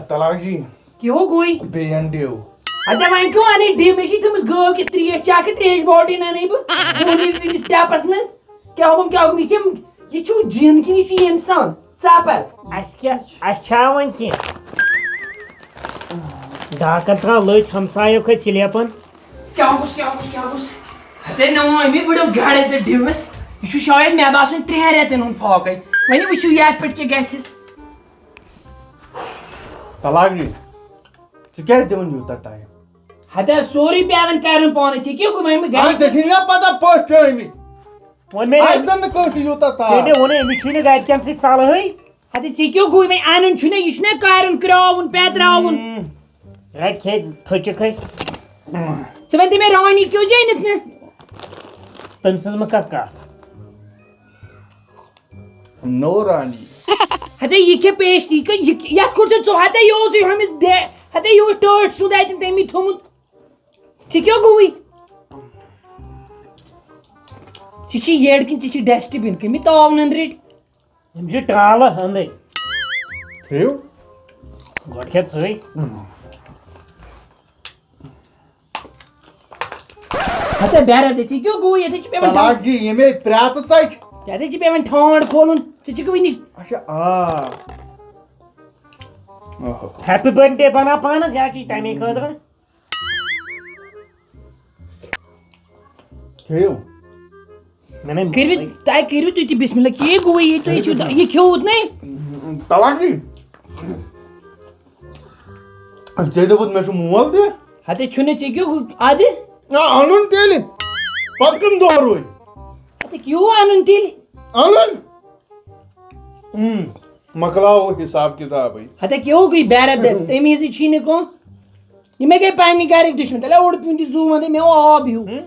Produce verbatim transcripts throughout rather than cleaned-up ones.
طلاق جی، کیٛاہ ہو گوٚوٕے؟ بیٚیہِ اَن ڈِو۔ اَدٕ وۄنۍ کیٛاہ اَنَے ڈِو؟ مےٚ چھِ تھٲمٕژ گٲو کِژھ ترٛیش چٮ۪کھ، ترٛیش باٹلی اَنَے بہٕ۔ وُنہِ ییٚمِس ٹیپَس منٛز۔ کیٛاہ گوٚم، کیٛاہ گوٚم؟ یہِ چھِ یِم، یہِ چھُ جِن کِنہٕ یہِ چھُ یہِ اِنسان؟ ژاپَر۔ اَسہِ کیٛاہ، اَسہِ چھا وۄنۍ کینٛہہ؟ ڈاکَن ترٛاو لٔٹۍ، ہمسایو کھٔتۍ سِلیپَن۔ کیٛاہ گوٚژھ، کیٛاہ گوٚژھ، کیٛاہ گوٚژھ؟ ہَتے نہٕ وۄنۍ أمی وٕڈو گاڑِ تہٕ ڈِوِس۔ یہِ چھُ شاید مےٚ باسان ترٛٮ۪ن رٮ۪تَن ہُنٛد فاقَے۔ وۄنۍ وٕچھِو یَتھ پٮ۪ٹھ کیٛاہ گژھٮ۪س۔ طلاق نی۔ ژٕ کیٛازِ دِوان یوٗتاہ ٹایم؟ ہَتے سورُے پیوان کرُن پانَے، ژےٚ کیٛاہ گوٚو وۄنۍ؟ آ، ژےٚ چھے نا پتہ پٔژھۍ چھِ آمٕتۍ۔ وۄنۍ مےٚ آسہِ زَن نہٕ کٲنٛسہِ یوٗتاہ تاپھ۔ ژےٚ مےٚ ووٚنُے، أمِس چھُے نہٕ گرِکٮ۪ن سۭتۍ صلٲحٕے۔ ہَتے ژےٚ کیٛاہ گوٚو وۄنۍ؟ اَنُن چھُنہ، یہِ چھُنہ کارُن کرٛاوُن، پیتراوُن۔ ہم۔ گرِ کھے تھٔچِکھٕے۔ ژٕ وَن تہٕ مےٚ، رانی کیٛاہ زینِتھ نہٕ؟ تٔمۍ سٕنٛز مہ کَتھ کَتھ۔ نورانی۔ ہتے یہِ کیٛاہ پیش، یہِ کیٛاہ، یہِ، یَتھ کوٚر ژےٚ ژٕ، ہتے یہِ اوسُے ہُمِس ڈے-، ہتے یہِ اوس ٹٲٹھۍ سُنٛد اَتٮ۪ن تٔمی تھوٚمُت۔ ژےٚ کیٛاہ گوٚوُے؟ ژےٚ چھِ یٔڈ کِنہٕ ژےٚ چھِ ڈسٹبِن کٔمۍ تاونَن رٔٹۍ؟ یِم چھِ ٹرٛالہٕ أنٛدٕرۍ۔ کھیٚیِو۔ گۄڈٕ کھےٚ ژٕے۔ ہتے بیرا دے، ژےٚ کیٛاہ گوٚو؟ ییٚتہِ چھِ پٮ۪وان طلاق جی، ییٚمے پرٛاژٕ ژَچہِ۔ ییٚتہِ چھِ پٮ۪وان ٹھانٛڈ کھولُن، ژٕ چھِکھ وٕنہِ۔ اچھا، آ۔ اوہو۔ Happy birthday بناو پانس، یا چھِ تَمے خٲطرٕ۔ کھیٚیِو۔ مےٚ نے کٔرِو، تۄہہِ کٔرِو تُہۍ تہِ بسم اللہ، کیٛاہ گوٚو یہِ؟ تُہۍ چھِو، یہِ کھیوٚوُت نے؟ طلاق جی۔ ژےٚ دوٚپُتھ مےٚ چھُ مول تہِ۔ ہتے چھُنہٕ، ژےٚ کیٛاہ گوٚو؟ اَدٕ؟ آ، اَنُن تیٚلہِ۔ پَتہٕ کَم دۄہ روٗدۍ؟ ہتے کیٛاہ اَنُن تیٚلہِ؟ اَنُن۔ اۭں، مۄکلاوو حِساب کِتابٕے۔ ہتے کیٛاہ گوٚو یہِ بیرَت دَ-، تَمہِ وِزِ چھی نہٕ کانٛہہ۔ یہِ مےٚ گٔے پنٛنہِ گَرِکۍ دُشمَن، تیٚلہِ اوٚڑ پیوٗنٛت یہِ زُو وَندَے، مےٚ اوٚن آب ہیوٗ۔ ہُم؟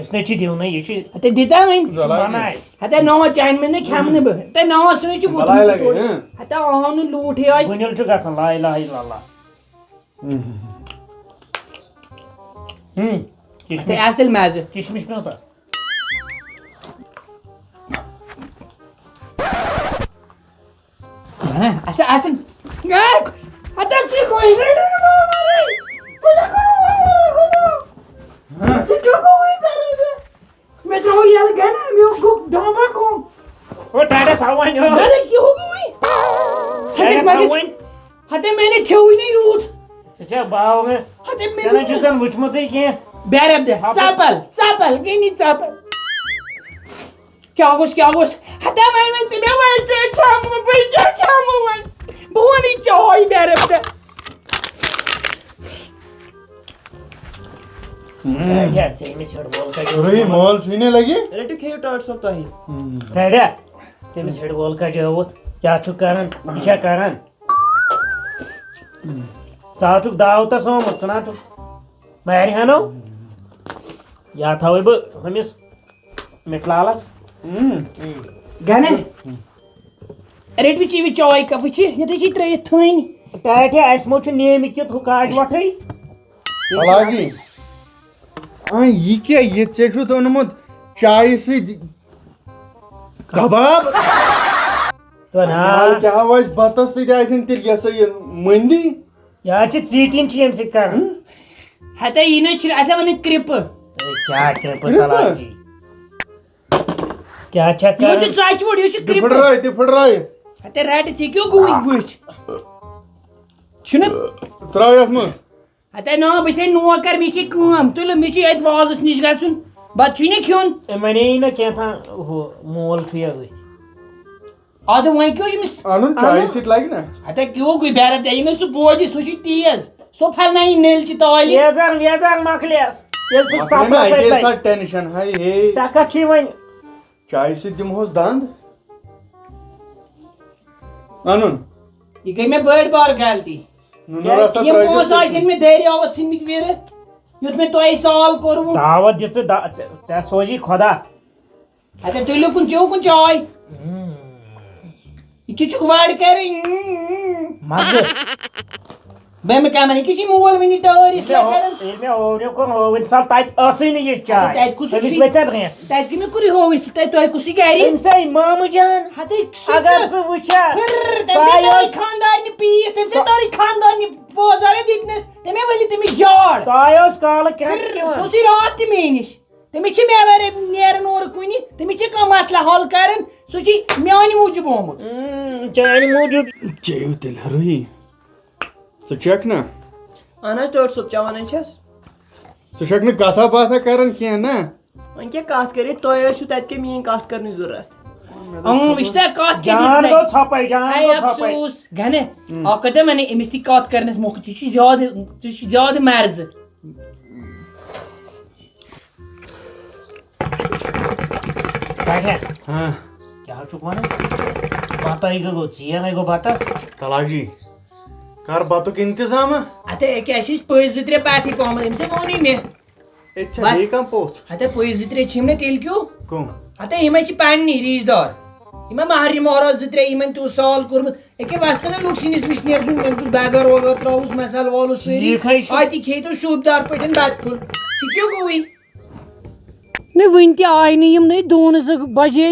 أسۍ نَے چھِ دِونٕے، یہِ چھِ ہتے دِتا وۄنۍ۔ ژٕ وَنان اَسہِ۔ ہتے ناو چانہِ منٛز نہٕ کھٮ۪مہٕ نہٕ بہٕ۔ ہتے ناو سُہ نَے چھُ بَلاے ووٚتھمُت لَگے، یور۔ ہہ؟ ہتے آو نہٕ لوٗٹھٕے آسہِ۔ بُنیُل چھُ گژھان، لا الہ الا اللہ۔ ہُم۔ ہتے کِشمِش، اَصٕل مَزٕ۔ کِشمِش پیوٚو تَتھ۔ ہہ، اَسہِ آسن۔ اے، ہتہ کیٛاہ گوٚو یہِ؟ ژٕ کیٛاہ گوٚوُے کران ژےٚ؟ مےٚ ترٛوو یَلہٕ گَنہٕ، مےٚ گوٚو دامبا گوٚم۔ او ٹاٹا تھاو وۄنۍ، او۔ گَرٕ کیٛاہ گوٚوُے؟ ٹاٹا ہتہ تھاو مگر، وۄنۍ۔ ہتہ مےٚ نے کھیوٚوُے نہٕ یوٗت۔ ژٕ چھےٚ باو مےٚ۔ ہتہ مےٚ ژےٚ نہ دوٚپ چھُ زَن وٕچھمُتٕے کینٛہہ۔ بیرب دے، ہاپُر۔ ژاپل، ژاپل، گٔے نہٕ ژاپل۔ کیٛاہ گوٚژھ، کیٛاہ گوٚژھ؟ ہتا وۄنۍ ؤنۍ ژٕ مےٚ، وۄنۍ کیٛاہ کھٮ۪مہٕ بہٕ؟ بہٕ کیٛاہ کھٮ۪مہٕ وۄنۍ؟ بہٕ وَنہٕ یہِ چاے بیرَب تہٕ۔ کیٛاہ ژےٚ أمِس ہیوٚر وول کَتہِ؟ رُہی مول چھُے نہٕ لَگہِ۔ رٔٹِو کھیٚیِو ٹاٹھ صٲب تۄہہِ۔ ڈیڈا، ژےٚ أمِس ہیوٚر وول کَتہِ آوُتھ؟ کیٛاہ چھُکھ کَران؟ یہِ چھا کَران؟ ژٕ ہا چھُکھ دعوتَس آمُت، ژٕ نہ چھُکھ مَرِ ہَنو۔ یا تھاوَے بہٕ ہُمِس مِٹھ لالَس۔ گَنہ۔ رٔٹِو چیٚیِو چاے کَپ وٕچھِ، ییٚتہِ چھِ ترٛٲیِتھ تھٔنۍ۔ ٹاٹھے، اَسہِ مو چھُ نیمہِ کیُتھ ہُہ کاج وۄٹھٕے۔ حالانکہِ، آ، یہِ کیٛاہ؟ یہِ ژےٚ چھُتھ اوٚنمُت چایہِ سۭتۍ کباب؟ تو نا۔ یارٕ، کیٛاہ وَسہِ بَتَس سۭتۍ آسن تیٚلہِ یہِ ہسا یہِ مٔنٛدی؟ یارٕ، چھِ ژیٖٹِنۍ چھِ ییٚمہِ سۭتۍ کَران۔ ہتا یہِ نہٕ چھِ، اَتھ ہا وَنان کرٛپہٕ۔ اے، کیٛاہ کرٛپہٕ کرٛپہٕ؟ تلاجی؟ کیٛاہ چھےٚ یہِ چھُ کران؟ ژۄچہِ وُڑ، یہِ چھُ دِ کرٛپہٕ۔ پھٕٹرٲے، دِ پھٕٹرٲے۔ ہتا رَٹہٕ ژےٚ کیٛاہ گوٚوُے بٕتھِ؟ چھُنہٕ؟ ترٛاو یَتھ منٛز۔ ہتے نا، بہٕ چھسے نوکر، مےٚ چھے کٲم۔ تُلِو، مےٚ چھُ اَتہِ وازَس نِش گژھُن، بَتہٕ چھُے نہ کھیوٚن۔ أمۍ وَنے نہ کینٛہہ تام، ہُہ مول چھُ یا أتھۍ۔ اَدٕ وۄنۍ کیٛاہ چھُ أمِس اَنُن؟ چایہِ اَنُن؟ سۭتۍ لَگہِ نہ۔ ہتے کیٛاہ گوٚو بیرب دے، یہِ نہٕ سُہ بوزِ، سُہ چھُ تیز، سُہ پھلنایہِ نٔلۍ چہِ تالہِ۔ ویزان، ویزان مۄکلیس، ییٚلہِ سُہ مۄکلہِ نہ ژۄپرَس اَکے سۭتۍ لَگہِ۔ ساتہٕ ٹینشن، ہاے ہے۔ ژےٚ کَتھ چھُے وۄنۍ؟ چایہِ سۭتۍ دِمہوس دَنٛد۔ اَنُن۔ یہِ گٔے مےٚ بٔڑ بار غلطی۔ نُنہٕ کیٛازِ رَژھا یِم ترٛٲیزِ پونٛسہٕ سۭتی۔ آسن مےٚ دٔرۍ آوت ژھٕنمٕتۍ ویٖرٕ، یُتھ مےٚ تۄہہِ سال کوٚروُ۔ دعوت دِژٕ، دا-، ژےٚ، ژےٚ سوزی خۄدا۔ اَدٕ تُلِو کُن، چیٚیِو کُن چاے۔ ہُم۔ یہِ کیٛاہ چھُکھ وَڑ کَرٕنۍ؟ مَزٕ۔ بہٕ مےٚ کَمَن، یہِ کیٛاہ چھِ مول وٕنہِ ٹٲرۍ ییٚلہِ مےٚ ہو-، کران؟ ییٚلہِ مےٚ ہوورِ کوٚر، ہووٕنۍ سال تَتہِ ٲسٕے نہٕ یہِ چاے۔ اَدٕ تَتہِ کُس أمِس چھُے؟ ؤتھۍ تَتھ رینٛژ۔ تَتہِ کٔمِس کوٚرُے ہووٕنۍ سُہ؟ تَتہِ تۄہہِ کُسٕے گَرِ؟ أمۍ سَے مامہٕ جان۔ ہَتٕے سُہ اگر کیٛاہ؟ ژٕ وٕچھا، پھِر، تَمہِ سُہ سۭتۍ آیہِ آیہِ اوس خانٛدارنہِ پیٖس۔ ژےٚ تارٕے خاندارنہِ بازارے دِتنس، تٔمۍ ؤلۍ تٔمِس جاڑ۔ سُہ آیہِ اوس کالہٕ کھٮ۪تھ پھر کھٮ۪وان۔ سُہ اوسُے راتھ تہِ میٖنِش۔ تٔمِس چھِ مےٚ ورٲے نیران اورٕ کُنہِ، تٔمِس چھِ کانٛہہ مسلہٕ حل کران، سُہ چھُ میانہِ موٗجوٗب آمُت۔ اۭں، چانہِ موٗجوٗب۔ چیٚیِو تیٚلہِ ہرٕے۔ ژٕ چیٚکھ نا؟ اہن حظ، ٹٲٹھ صٲب، چٮ۪وان حظ چھَس۔ ژٕ چھَکھ نہٕ کتھا باتھا کران کینٛہہ نا؟ وۄنۍ کیٛاہ کتھ کٔرِتھ؟ تۄہہِ ٲسِو تتہِ کیٛاہ میٛٲنۍ کتھ کرنٕچ ضروٗرت؟ اۭں، وٕچھ تہ کتھ کیٛاہ جان دِژ گوٚو مےٚ؟ ژھۄپے، جان اے گوٚو ژھۄپے۔ افسوس، گنہ، ہُم۔ اکھ کتھ مےٚ نے أمِس تہِ کتھ کرنس موقع، ژٕ چھُے زیادٕ، ژٕ چھُے زیادٕ مرزٕ۔ پٹھیا، ہاں۔ کیٛاہ چھُکھ ونان؟ بتہٕ ہے گوٚو، ژیر ہے گوٚو بتس۔ طلاق جی، کر بتُک انتظام؟ اتے أکیٛاہ، اَسہِ ٲسۍ پٔژھۍ زٕ ترٛےٚ پتہٕ پہمتھ، أمِس ہے ووٚنُے مےٚ۔ ییٚتہِ چھا بس۔ بیٚیہِ کانٛہہ پوٚژھ؟ ہتے پٔژھۍ زٕ ترٛےٚ چھِم نہ تیٚلہِ کیٛاہ؟ کٕم؟ ہتے یِمے چھِ پننی ریٖشۍ دار۔ یِمے مہرنہِ مہراز زٕ ترٛےٚ، یِمن تہِ اوس سال کوٚرمُت۔ أکیٛاہ وستہٕ نہ لوٚگ سِنِس وِش نیرٕ دیُن، وۄنۍ کُس بیگار ووگار ترٛاوُس، مسالہٕ والُس سٲری۔ ٹھیٖک ہے چھُ۔ اَتی کھیٚیہِ تو شوٗبدار پٲٹھۍ بتہٕ پھوٚل۔ ژٕ کیٛاہ گوٚوُے؟ نہ وُنہِ تہِ آے نہٕ یِم نَے دوٗنہٕ زٕ بجے۔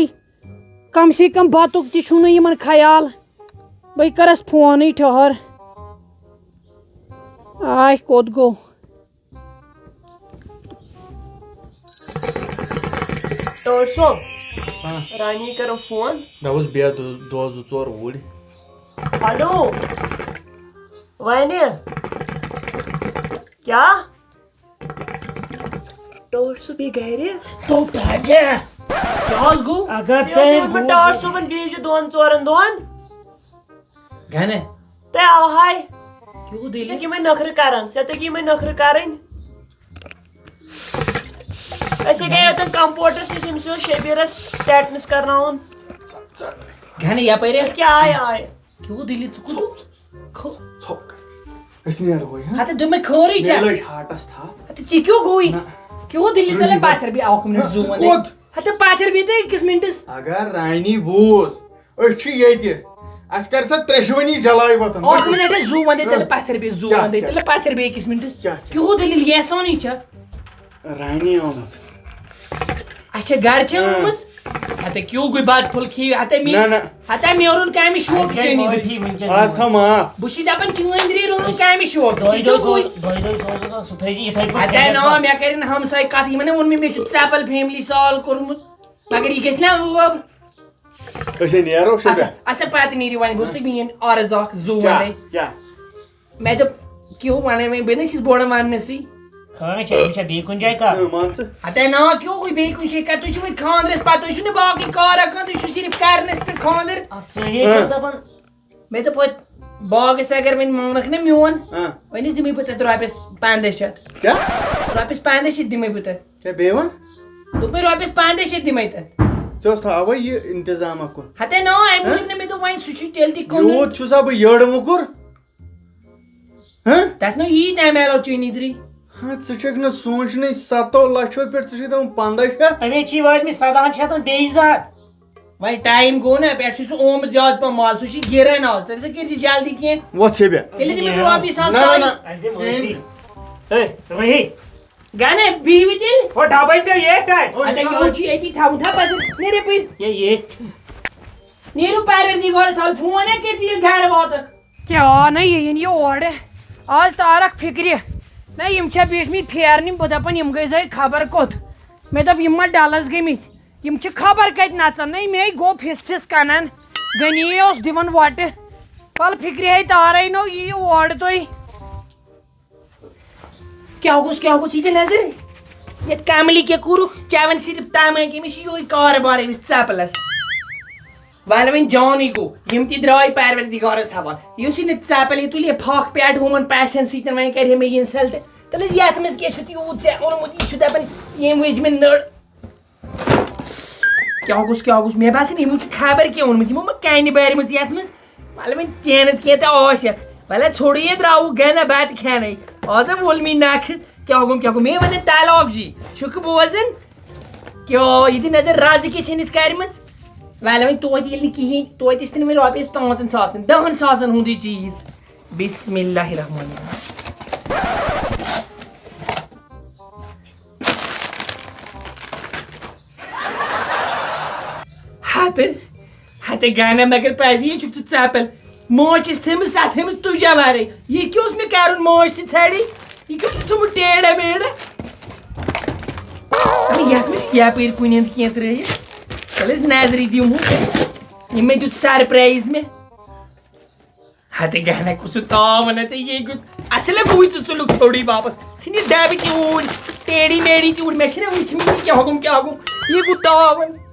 کم سے کم بتُک تہِ چھُنہٕ یِمن خیال۔ بہٕ کرس فونٕے ٹھٔہر۔ آے کوٚت گوٚو؟ ٹٲٹھ صٲب، ہاں۔ رانی کرو فون۔ مےٚ اوس بیٚیہِ دۄہ، دۄہ زٕ ژور اوٗرۍ۔ ہیلو، وَنہِ کیٛاہ؟ ٹٲٹھ صٲب یہِ گرِ؟ تو ٹاٹھیا۔ کیٛاہ حظ گوٚو؟ اگر مےٚ اوس تۄہہِ ووٚنمُت بوٗزُو۔ ٹٲٹھ صٲبن بیٚیہِ زِ دۄن ژورن دۄہن۔ گنہ۔ تۄہہِ آو ہاے۔ کیٛاہ ژےٚ دٔلیٖل؟ چھِ یِمے نخرٕ کران، ژےٚ تگی یِمے نخرٕ کرٕنۍ۔ أسۍ ہے گٔے ییٚتٮ۪ن کمپوٹرس نِش، أمِس اوس شبیرس ٹیٹنس کرناوُن۔ گنہ یپٲرۍ۔ کیٛاہ آے آے؟ کیٛاہ دٔلیٖل ژٕ کوٚت؟ کھو-، ژھۄپ کر۔ أسۍ نیرو وۄنۍ، ہا؟ ہتہٕ دوٚپمَے خٲرٕے مےٚ چھا؟ لٔج ہارٹس تھپھ۔ ہتہٕ ژےٚ کیٛاہ گوٚوُے؟ نہ۔ کیٛاہ دٔلیٖل تَلے رُہی پتھر بیٚیہِ اکھ منٹ نہ، زوٗ ژٕ وَنے۔ کوٚت؟ ہتہٕ پتھر بیٚیہِ تہٕ أکِس منٹس۔ اگر رانی بوز، أسۍ چھِ ییٚتہِ۔ اَسہِ کر سا ترٛیشوٕنی جلاے وطن۔ اکھ منٹ ہے زوٗ وَنے تَلے ہہ۔ پتھر بیٚیہِ زوٗ کیٛاہ، وَنے کیٛاہ؟ تَلے پتھر بیٚیہِ أکِس منٹس۔ کیٛاہ، کیٛاہ؟ کیٛاہ دٔلیٖل یہِ احسانٕے چھا؟ رانی آمٕژ۔ اچھا، گرِ چھےٚ ہاں۔ آمٕژ؟ ہتے کیٛاہ گوٚو بد پھل کھیٚیِو؟ ہتے می-، نہ، نہ۔ ہتے میرون کامہِ شوق اَسہِ گٔے چٲنی معٲفی دٔری۔ وٕنکیٚس آز دِمو۔ تھاو معاف۔ بہٕ چھُس دپان چٲنۍ دٔری روٚنُن أسۍ کامہِ شوق۔ دۄیہِ ژےٚ دۄہہِ کیٛاہ گوٚوُے؟ سوز-، دۄیہِ دۄہہِ سوزو سا سُہ تھٲیزِ یِتھَے پٲٹھۍ ہتے کھٮ۪نَس نا، منٛز۔ مےٚ کَرن ہمساے کَتھ، یِمن ہے ووٚن مےٚ، مےٚ چھُ ژٮ۪پل فیملی سال کوٚرمُت، مگر یہِ گژھِ نا ٲب۔ أسۍ ہے نیرو اچھا، شُپین۔ اچھا، پتہٕ نیٖرِو وۄنۍ، بوٗزتھٕے میٛٲنۍ عرض اکھ زٕ کیٛاہ؟ وَنے۔ کیٛاہ؟ مےٚ دوٚپ، کیٛاہ وَنَے وۄنۍ، بہٕ نہ چھُس بوٚڑ وَننَسٕے۔ خانہ چھا، أمِس چھا بیٚیہِ کُنہِ جایہِ کَتھ؟ اے، مان ژٕ۔ ہتے نا، کیٛاہ گوٚو بیٚیہِ کُنہِ جایہِ کَتھ؟ تُہۍ چھِو وۄنۍ خانٛدرَس پَتہٕ، تُہۍ چھِو نہٕ باقٕے کار ہٮ۪کان، تُہۍ چھِو صرف کَرنَس پٮ۪ٹھ خانٛدر۔ اَتھ ژٕ ہے ہہ۔ چھَکھ دَپان۔ مےٚ دوٚپ وۄنۍ، باغَس اگر وۄنۍ مانَکھ نہ میون، ہہ۔ وۄنۍ حظ دِمَے بہٕ تَتھ رۄپیَس پنٛداہ شیٚتھ۔ کیٛاہ؟ رۄپیَس پنٛداہ شیٚتھ دِمَے بہٕ تَتھ۔ کیٛاہ بیٚیہِ وَن؟ دوٚپمَے رۄپیَس پنٛداہ شیٚتھ دِمَے تَتھ۔ ژےٚ اوس تھاوَے یہِ انتظام اَکُن۔ ہتے نا، اَمہِ ہہ؟ موٗجوٗب نہ مےٚ دوٚپ وۄنۍ سُہ چھُ تیٚلہِ تہِ کٕنُن۔ یوٗت چھُسا بہٕ یٔڑ موٚکُر؟ ہہ؟ تَتھ نہ یی تَمہِ علاوٕ چٲنی دٔری۔ ہہ، ژٕ چھَکھ نہٕ سونٛچنٕے، سَتو لَچھو پٮ۪ٹھ ژٕ چھَکھ دَپان پنٛداہ شیٚتھ۔ أمے چھی وٲتمٕتۍ سَداہَن شیٚتَن بیٚیہِ زٕ ہَتھ۔ وۄنۍ ٹایم گوٚو نہ، پٮ۪ٹھ چھُ سُہ آمُت زیادٕ پَہَم مال، سُہ چھُ گِرَن آز، تیٚلہِ سا کٔرۍ زِ جلدی کینٛہہ۔ وۄتھ ژٕ بیٚہہ۔ تیٚلہِ دِ مےٚ بیٚیہِ رۄپیہِ ساس نہ، نہ، ساے۔ نہ، اَسہِ دِ کِہیٖنۍ۔ معٲفی۔ ہے، روحی۔ گنہ، بِہِو تیٚلہِ۔ ہو، ڈَبَے پیٚو ییٚتھۍ تانۍ۔ اَدٕ یہِ چھُ ییٚتی تھاوُن، تھاو پَتہٕ، نیرِ یَپٲرۍ۔ یے ییٚتھۍ۔ نیٖرِو پروردگارَس حوالہٕ، فون ہے کٔرِتھ ییٚلہِ گَرٕ واتَکھ۔ کیٛاہ نہ یِیِن یہِ اورٕ؟ آز تارَکھ فِکرِ۔ نہ یِم چھا بیٖٹھۍ مٕتۍ پھیرنہِ، بہٕ دَپَن یِم گٔے زَے خبر کوٚت۔ مےٚ دوٚپ یِم ما ڈَلَس گٔمٕتۍ۔ یِم چھِ خبر کَتہِ نَژان۔ نہ مے گوٚو فِس فِس کَنَن۔ غنی اوس دِوان وۄٹہٕ۔ وَلہٕ فِکرِ ہے تارَے نو یِیِو اورٕ تُہۍ۔ کیٛاہ گوٚژھ، کیٛاہ گوٚژھ یہِ تہِ نظر؟ یَتھ کملہِ کیٛاہ کوٚرُکھ؟ چٮ۪وان صرف تَمٲکۍ، أمِس چھُ یِہوٚے کارٕبار أمِس ژَپلَس۔ وَلہٕ وۄنۍ جانٕے گوٚو، یِم تہِ درٛاے پروردگارَس حوال۔ یُس یہِ نہٕ ژَپَل، یہِ تُلہِ ہے پھَکھ پٮ۪ٹھ ہُمَن پَژھٮ۪ن سۭتۍ، وۄنۍ کَرِ ہے مےٚ اِنسَلٹ۔ تَلہٕ یَتھ منٛز کیٛاہ چھُتھ یوٗت ژےٚ اوٚنمُت؟ یہِ چھُ دَپان، ییٚمہِ وِزِ مےٚ نٔر کیٛاہ گوٚژھ، کیٛاہ گوٚژھ؟ مےٚ باسان، یِمو چھُ خبر کیٛاہ اوٚنمُت، یِمو ما کَنہِ بارِ منٛز یَتھ منٛز۔ وَلہٕ وۄنۍ کینٛہہ نَتہٕ کینٛہہ تہِ آسٮ۪کھ۔ وَلہٕ ژھوٚرُے یے درٛاوُکھ گَنہ بَتہٕ کھٮ۪نَے۔ آز ہا وول مے نَکھٕ۔ کیٛاہ گوٚم، کیٛاہ گوٚم؟ مے وَنے طلاق جی، چھُکھ بوزان؟ کیٛاہ یہِ تہِ نظر رازٕ کیٛاہ چھےٚ نِتھ کَرِمٕژ؟ وَلہٕ وۄنۍ توتہِ ییٚلہِ نہٕ کِہیٖنۍ، توتہِ ٲسۍ تَن وۄنۍ رۄپیَس پانٛژَن ساسَن، دَہَن ساسَن ہُنٛدُے چیٖز۔ بسم اللہ الرحمن الرحیم۔ ہتہٕ، ہتہٕ گانا مگر پزی یہِ چھُکھ ژٕ ژاپل۔ ماچھ چھِس تھٲمٕژ، سۄ تھٲمٕژ تُجہِ وَرٲے۔ یہِ کیٛاہ اوس مےٚ کَرُن ماچھ سۭتۍ ژھرِ؟ یہِ کیٛاہ اوس تھوٚمُت ٹیڑھا میڑھا؟ اَمہِ یَتھ منٛز چھُ یَپٲرۍ کُنہِ ہُنٛد کینٛہہ ترٛٲیِتھ۔ تیٚلہِ ٲسۍ نظرِ دِمہٕ۔ یہِ مےٚ دیُت surprise مےٚ۔ ہتہٕ گہنہ کُس تاو ونان تہٕ یہِ گیُت۔ اصل گوٚوٕے ژٕ، ژٕ لوٚگ ژھوٚرُے واپس۔ ژھٕنہِ ڈبہٕ تہِ اوٗرۍ، ٹیڑی میڑی تہِ اوٗرۍ۔ مےٚ چھِنہ وٕچھمٕتۍ یہِ کیٛاہ گوٚم، کیٛاہ گوٚم۔ یہِ گوٚو تاون۔